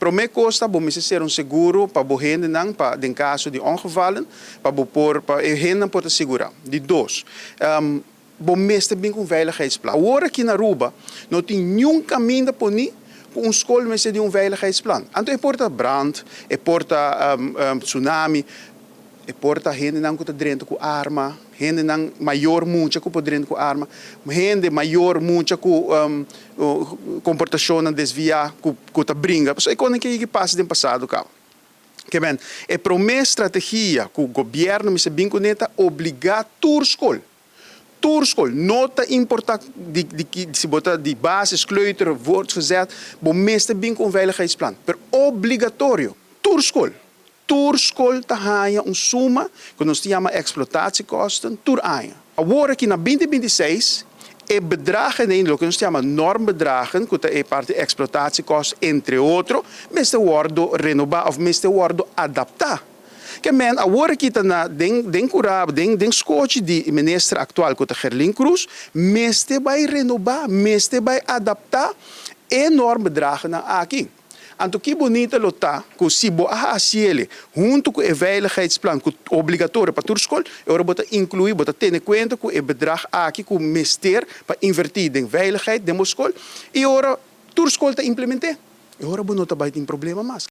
Promé kos ta bo mester sera un seguro pa bo hendenan pa den kaso di ongevallen, pa bo por pa e hendenan por ta sigurá. Di dos, bo mester bin ku un veiligheidsplan. Awor aki na Aruba no tin niun kaminda poní ku un skol mester di un veiligheidsplan. Anto e por ta brand, e por ta tsunami, e por ta hendenan ku ta drenta ku arma, hendenan mayor mucha ku por drenta ku arma, hende mayor mucha ku komportashonnan desviá ku ta bringa. Pasobra e konan ke pasa den pasado kaba. Ke men, e promé strategia ku gobièrnu mester bin kuné ta obligá tur skol, tur skol, no ta importá di di ki si bo ta di basis, kleuter, voortgezet, bo mester bin ku un veiligheidsplan, pero obligatorio, tur skol, tur skol ta haña un suma ku nos ta yama exploitatiekosten tur aña. Awor aki na binti 26 e bedragen ei, loke nos ta yama normbedragen, ku ta e parti exploitatiekosten entre otro, mester wòrdu renobá òf mester wòrdu adaptá. Ke men awor aki ta na den den kurá den den skochi di minister aktual ku ta Gerlin Croes, mester bai renobá, mester bai adaptá e normbedragennan aki. Anto ki bunita lo ta ku si bo a hasi ele huntu ku e veiligheidsplan ku obligatorio pa tur skol, e ora bo ta inkluí, bo ta tene kuenta ku e bedrag aki ku mester pa invertí den veiligheid den bo skol i ora tur skol ta implement'é, e ora bo no ta bai tin problema mas.